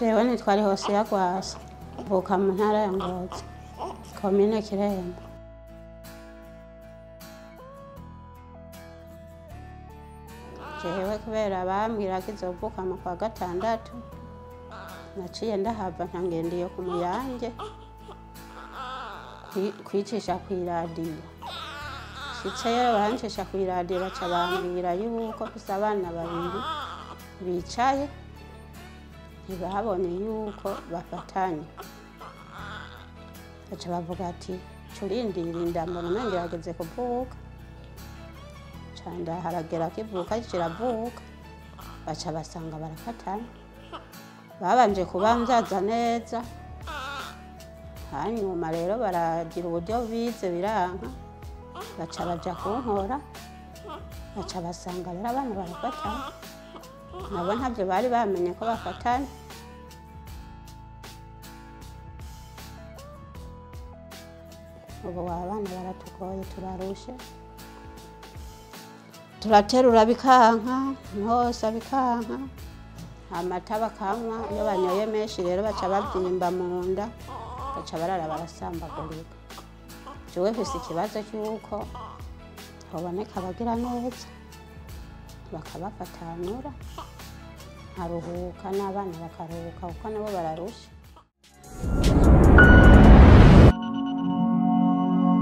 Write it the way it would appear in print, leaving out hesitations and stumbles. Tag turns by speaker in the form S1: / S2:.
S1: Jewe nitwa Hosiya Rwasa, mvuka mu ntara ya Ngozi, komine Kiremba. Jewe kubera bambwira ko izovuka mu kwa gatandatu, naciye ndahava nkagenda iyo ku Muyange kwicisha kw'iradiyo. Nshitseyo barancisha kw'iradiyo, baca bambwira yuko mfise abana babiri bicaye, ntibabonye yuko bafatanye. Baca bavuga ati curindira inda mbona umengo irageze kuvuka. Ca ndaharagera kivuka kiravuka, baca basanga barafatanye. Babanje kubamvyaza neza, hanyuma rero baragira uburyo bize biranka, baca baja kunkora, baca basanga rero abana barafatanye. Nabo ntavyo bari bamenye ko bafatanye. Ubu abana baratugoye, turarushe, turaterura bikanka, hose bikanka, amata bakanywa, iyo banyoye menshi rero baca bavyimba mu nda, baca barara barasambagurika. Jewe mfise ikibazo c'uko hoboneka abagira neza bakabafatanura, nkaruhuka n'abana bakaruhuka kuko nabo bararushe.